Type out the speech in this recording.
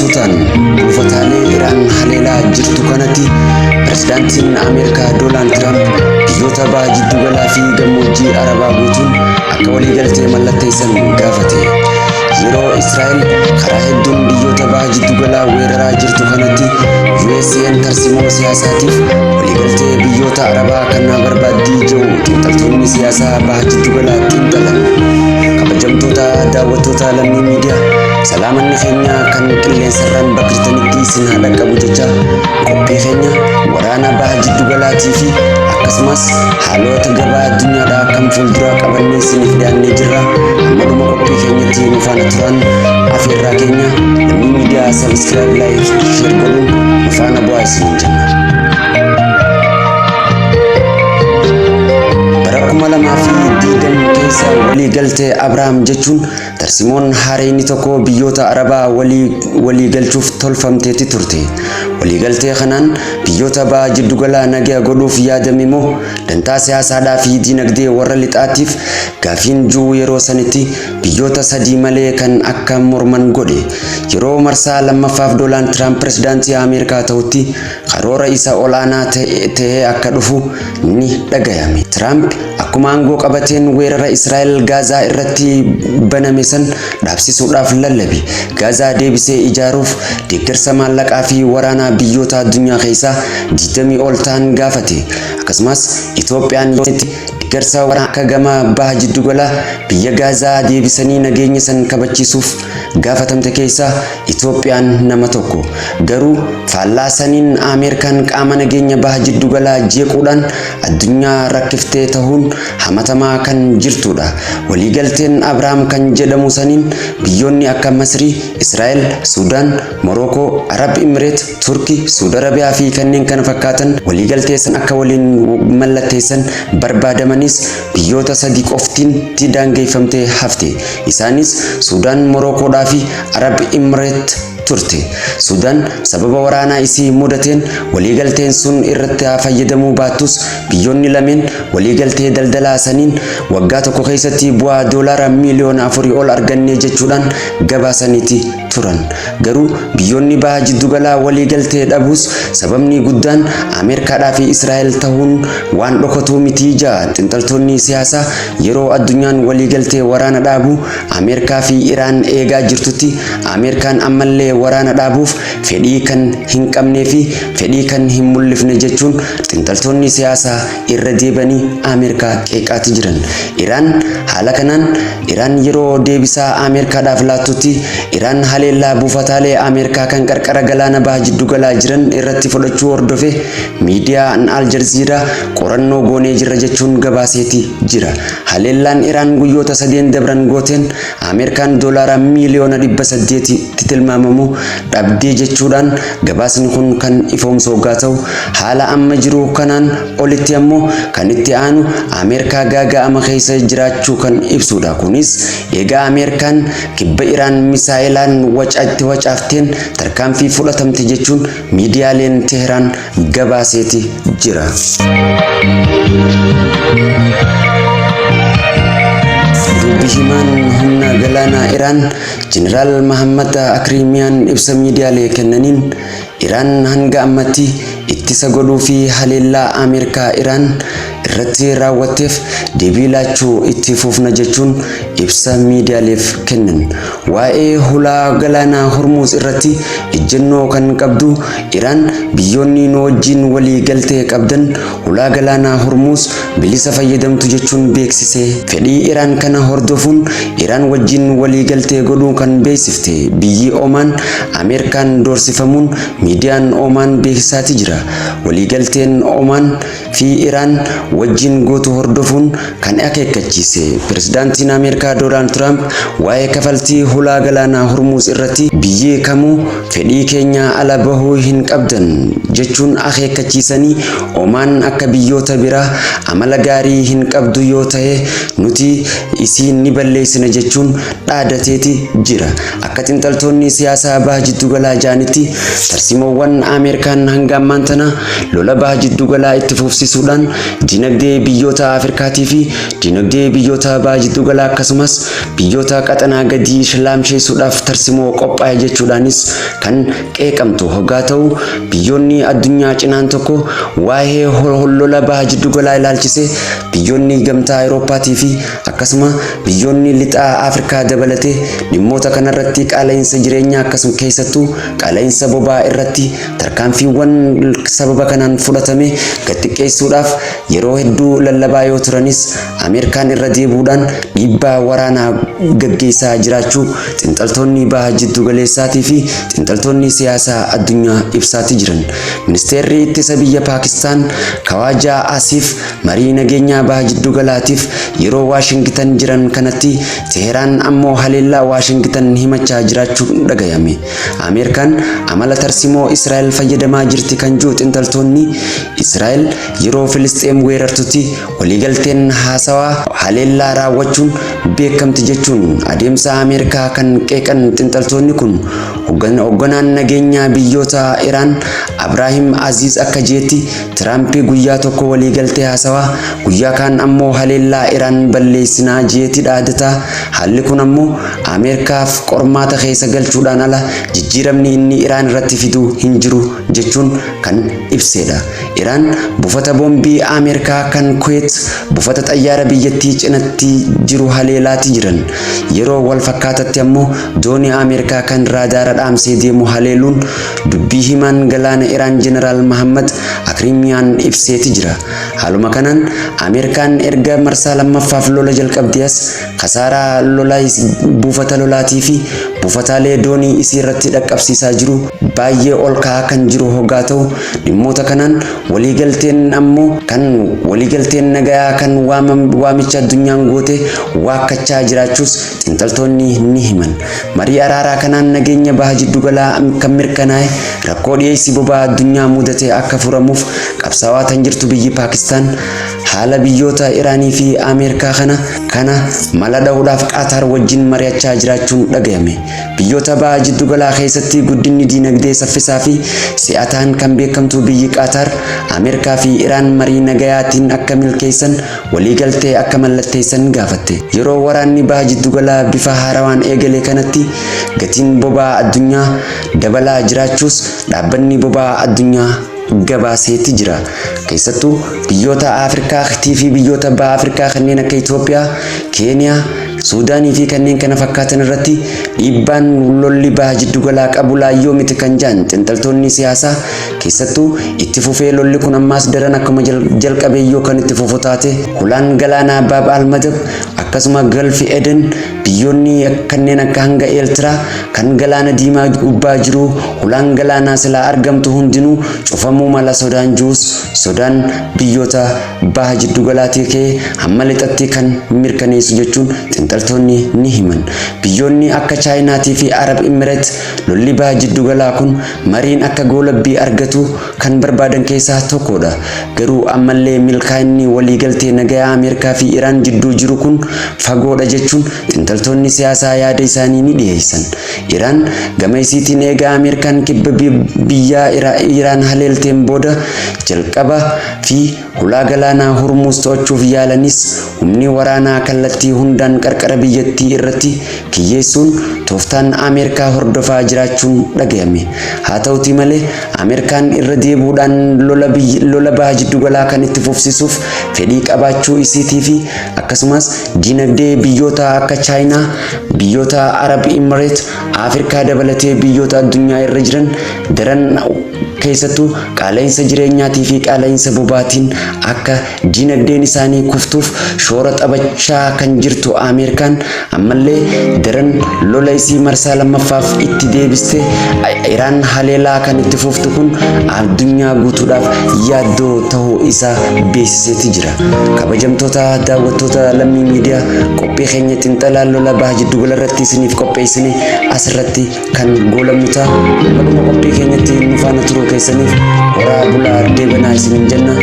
suutaan buufataalee Iraan haleelaa jirtu kanatti pirezidaantiin Ameerikaa Doonaald Tiraamp biyyoota baha jidduugalaa fi gammoojjii Arabaa guutuun akka waliigaltee mallatteessan gaafate. Yeroo Israa'el karaa hedduun biyyoota baha jidduugalaa weeraraa jirtu kanatti USA'n tarsimoo siyaasaatiif waliigaltee biyyoota Arabaa kana barbaaddii jedhu xiinxaltoonni siyaasaa baha jidduugalaa xiinxalan. Kabajamtoota daawwattoota Lammii Miidiyaa, salaamanni keenya kan qilleensarraan bakka jirtanitti isin haa dhaqqabu jecha qophii keenya waraana baha jidduugalaatii fi akkasumas haalota gabaa addunyaadhaa kan fuulduraa qabannee isiniif dhiyaannee jirra. Hamma dhuma qophii keenyatti nu faana turan afeerraa keenya. Lammii Miidiyaa subscribe, like, share godhuun nu faana bu'aa isiniin jenna. Bara 2020 keessa walii galtee Abrahaam jechuun tarsimoon haareyni tokko biyyoota Arabaa walii galchuuf tolfamteeti turte. Waliigaltee kanaan biyyoota baha jiddugalaa nagaya godhuuf yaadame moo dantaa siyaasaadhaa fi diinagdee warra lixaatiif gaafiin jiru yeroo sanitti biyyoota sadii malee kan akka morman godhe. Yeroo marsaa lammaffaaf Doonaald Tiraamp pirezidaantii Ameerikaa ta'utti karoora isa olaanaa ta'ee akka dhufu ni dhagayame. Tiraamp akkuma aangoo qabateen weerara Israa'el Gaazaa irratti baname san dhaabsisuudhaaf lallabe. Gaazaa deebisee ijaaruuf deeggarsa maallaqaa fi waraanaa biyyoota addunyaa keessaa 20 ol ta'an gaafate. Akkasumas Itoophiyaan deeggarsa waraanaa akka gama baha jiddugalaa biyya Gaazaa deebisanii nageenya san kabachiisuuf gaafatamte keessaa Itoophiyaan nama tokko. Garuu faallaa saniin Ameerikaan qaama nageenya baha jiddugalaa jeequudhaan addunyaa rakkiftee ta'uun hamatamaa kan jirtudha. Waliigalteen Abrahaam kan jedhamu saniin biyyoonni akka Masrii, Israa'el, Suudaan, Morookoo, Arab Imireet, Turki, Suudi Arabiyaa fi kanneen kana fakkaatan waliigaltee san akka waliin mallatteessan barbaadamanis biyyoota sadii qoftiin daangeffamtee hafte. Isaanis Suudaan, Morookoodhaa fi Arab Imireet turte. Suudaan sababa waraanaa isii mudateen waliigalteen sun irratti fayyadamuu baattus, biyyoonni lameen waliigaltee daldalaa saniin waggaa tokko keessatti bu'aa doolaara miiliyoona 4 ol arganne jechuudhaan gabaasaniiti turan. Garuu biyyoonni baha jiddugalaa waliigaltee dhabuus sababni guddaan Ameerikaadhaa fi Israa'el ta'uun waan dhokatuu miti ja'a xiinxaltoonni siyaasaa. Yeroo addunyaan waliigaltee waraana dhaabuu Ameerikaa fi Iraan eegaa jirtutti, Ameerikaan ammallee waraana dhaabuuf fedhii kan hin qabnee fi fedhii kan hin mul'ifne jechuun xiinxaltoonni siyaasaa irra deebanii Ameerikaa qeeqaati jiran. Iraan haala kanaan Iraan yeroo deebisaa Ameerikaadhaaf laattutti, Iraan haleellaa buufataalee Ameerikaa kan qarqara galaana baha jiddugalaa jiran irratti fudhachuu hordofe miidiyaan Al Jazeera qorannoo goonee jirra jechuun gabaaseeti jira. Haleellaan Iraan guyyoota sadeen dabran gooteen Ameerikaan doolaara miiliyoona 800tti tilmaamamu dhabdee jechuudhaan gabaasni kun kan ifoomsu hoggaa ta'u, haala amma jiru kanaan olitti ammoo kan itti aanu Ameerikaa gaaga'ama keessa jiraachuu kan ibsudha. Kunis egaa Ameerikaan kibba Iraan misaa'ilaan wacatti wacaafteen tarkaanfii fudhatamte jechuun miidiyaaleen Teheraan gabaaseeti jira. Dubbi himaan humna galaanaa Iraan Jeneraal Mahammad Akrimiyaan ibsa miidiyaalee kennaniin, Iraan hanga ammatti ittisa godhuu fi haleellaa Ameerikaa Iraan irratti raawwatteef deebii laachuu itti fufna jechuun ibsa miidiyaaleef kennan. Waa'ee hulaa galaanaa Hormuuz irratti ejjennoo kan qabdu Iraan, biyyoonni nu wajjin walii galtee qabdan hulaa galaanaa Hormuuz bilisa fayyadamtu jechuun beeksise. Fedhii Iraan kana hordofuun Iraan wajjin walii galtee godhuu kan beeksifte biyyi Omaan Ameerikaan doorsifamuun miidiyaan Omaan beeksisaati jira. Waliigalteen Omaan fi Iraan wajjin gootu hordofuun kan akeekkachiise pirezidaantiin Ameerikaa Doonaald Tiraamp, waa'ee kafaltii hulaa galaanaa Hormuuz irratti biyyi kamuu fedhii keenya ala bahuu hin qabdan jechuun akeekkachiisanii, Omaan akka biyyoota biraa amala gaarii hin qabdu yoo ta'e nuti isiin ni balleessina jechuun dhaadateeti jira. Akka xinxaltoonni siyaasaa baha jiddugalaa ja'anitti, tarsimoowwan Ameerikaan hanga ammaan tana lola baha jiddugalaa itti fufsisuudhaan dinagdee biyyoota Afrikaatii fi dinagdee biyyoota baha jiddugalaa akkasumas biyyoota qaxanaa gadii laamsheessuudhaaf tarsimoo qophaa'e jechuudhaanis kan qeeqamtu hoggaa ta'u, biyyoonni addunyaa cinaan tokko waa'ee lola baha jiddugalaa ilaalchisee biyyoonni gamtaa Awurooppaatii fi akkasuma biyyoonni lixaa Afrikaa dabalatee dhimmoota kanarratti qaala'insa jireenyaa akkasuma keessattuu qaala'insa boba'aa irratti tarkaanfiiwwan sababa kanaan fudhatame gad xiqqeessuudhaaf yeroo hedduu lallabaa yoo turanis, Ameerikaan irra deebi'uudhaan dhiibbaa waraanaa gaggeessaa jiraachuu xinxaltoonni baha jiddu galeessaatii fi xinxaltoonni siyaasaa addunyaa ibsaati jiran. Ministeerri ittisa biyya Paakistaan Kawaajaa Asiif marii nageenyaa baha jiddu galaatiif yeroo Waashingitan jiran kanatti, Teheraan ammoo haleellaa Waashingitan himachaa jiraachuun dhagayame. Ameerikaan amala tarsimoo Israa'el fayyadamaa jirti kan jiru xinxaltoonni, Israa'el yeroo Filisxeem weerartutti waliigalteen haasawaa haleellaa raawwachuun beekamti jechuun adeemsa Ameerikaa kan qeeqan xinxaltoonni kun, hoogganaan nageenyaa biyyoota Iraan Abraahim Aziz akka jeetti, Tiraamp guyyaa tokko waliigaltee haasawaa, guyyaa kaan ammoo haleellaa Iraan balleessinaa jeeti dhaadataa. Haalli kun ammoo Ameerikaaf qormaata keessa galchuudhaan ala jijjiiramni inni Iraan irratti fidu hin jiru jechuun kan ibsedha. Iraan buufata boombii Ameerikaa kan Kuweet buufata xayyaara biyyattii cinatti jiru haleelaati jiran. Yeroo wal fakkaatatti ammoo doonii Ameerikaa kan raadaara dhaamsee deemu haleeluun dubbii himaan galaana Iraan Jeneraal Mahammad Akrimiyaan ibseeti jira. Haaluma kanaan Ameerikaan erga marsaa lammaffaaf lola jalqabdee as kasaaraa lola buufata lolaatii fi buufataalee doonii isii irratti dhaqqabsiisaa jiru baay'ee ol ka'aa kan jiru hoggaa ta'u, dhimmoota kanaan waliigalteen ammoo kan waliigalteen nagayaa kan waamicha addunyaan goote waakkachaa jiraachuus xinxaltoonni ni himan. Marii araaraa kanaan nageenya baha jiddugalaa kan mirkanaa'e rakkoo dhiyeessii boba'aa addunyaa mudate akka furamuuf qabsaawaa tan jirtu biyyi Paakistaan, haala biyyoota Iraanii fi Ameerikaa kana mala dhahuudhaaf Qaataar wajjin mari'achaa jiraachuun dhagayame. Biyyoota baha jiddugalaa keessatti guddinni diinagdee saffisaa fi si'ataan kan beekamtu biyyi Qaataar, Ameerikaa fi Iraan marii nagayaatiin akka milkeessan waliigaltee akka mallatteessan gaafatte. Yeroo waraanni baha jiddugalaa bifa haarawaan eegale kanatti gatiin boba'aa addunyaa dabalaa jiraachuus dhaabbanni boba'aa addunyaa gabaaseeti jira. Keessattuu biyyoota Afrikaatii fi biyyoota baha Afrikaa kanneen akka Itoophiyaa, Keeniyaa, Suudaanii fi kanneen kana fakkaatan irratti dhiibbaan lolli baha jiddugalaa qabu laayyoo miti kan jedhan xinxaltoonni siyaasaa, keessattuu itti fufee lolli kun ammaas daran akkuma jalqabee yoo kan itti fufu taate, hulaan galaanaa Baab al-Madab akkasuma Galfi Eden, biyyoonni kanneen akka hanga Eeltiraa kan galaana diimaa gubbaa jiru, hulaan galaanaa silaa argamtu hundinuu cufamuu mala sodaan jirus sodaan biyyoota baha jiddugalaatii ka'ee hamma lixatti kan mirkaneessu jechuun xinxaltoonni ni himan. Biyyoonni akka Chaayinaatii fi Arab Imireet lolli baha jiddugalaa kun mariin akka goolabbii argatu kan barbaadan keessaa tokkodha. Garuu ammallee milkaa'inni waliigaltee nagayaa Ameerikaa fi Iraan jidduu jiru kun fagoodha jechuun xinxaltoonni siyaasaa yaada isaanii ni dhiyeessan. Iraan gama isiitiin eega Ameerikaan kibba biyyaa Iraan haleelteen booda jalqaba fi hulaa galaanaa Hormuuz to'achuuf yaalanis, humni waraanaa kallattii hundaan qarqara biyyattii irratti kiyyeessuun tooftaan Ameerikaa hordofaa jiraachuun dhagayame. Haa ta'utii malee Ameerikaan irra deebuudhaan lola baha jiddugalaa kan itti fufsiisuuf fedhii qabaachuu isiitii fi akkasumas dinagdee biyyoota akka Chaayinaa, biyyoota Arab Imireet, Afrikaa dabalatee biyyoota addunyaa irra jiran daran keessattuu qaala'insa jireenyaatii fi qaala'insa bobaatiin akka dinagdeen isaanii kuftuuf shoora taphachaa kan jirtu Ameerikaan, ammallee daran lola isii marsaa lammaffaaf itti deebiste Iraan haleelaa kan itti fuftu kun addunyaa guutuudhaaf yaaddoo ta'uu isaa beeksiseeti jira. Kabajamtoota daawwattoota Lammii Miidiyaa, qophii keenya xinxalaa lola baha jiddugala irratti isiniif qopheessine asirratti kan goolabnu ta'a. Dhuma qophii keenyatti nu faana turuu keessaniif horaa bulaa deebanaa isiniin jenna.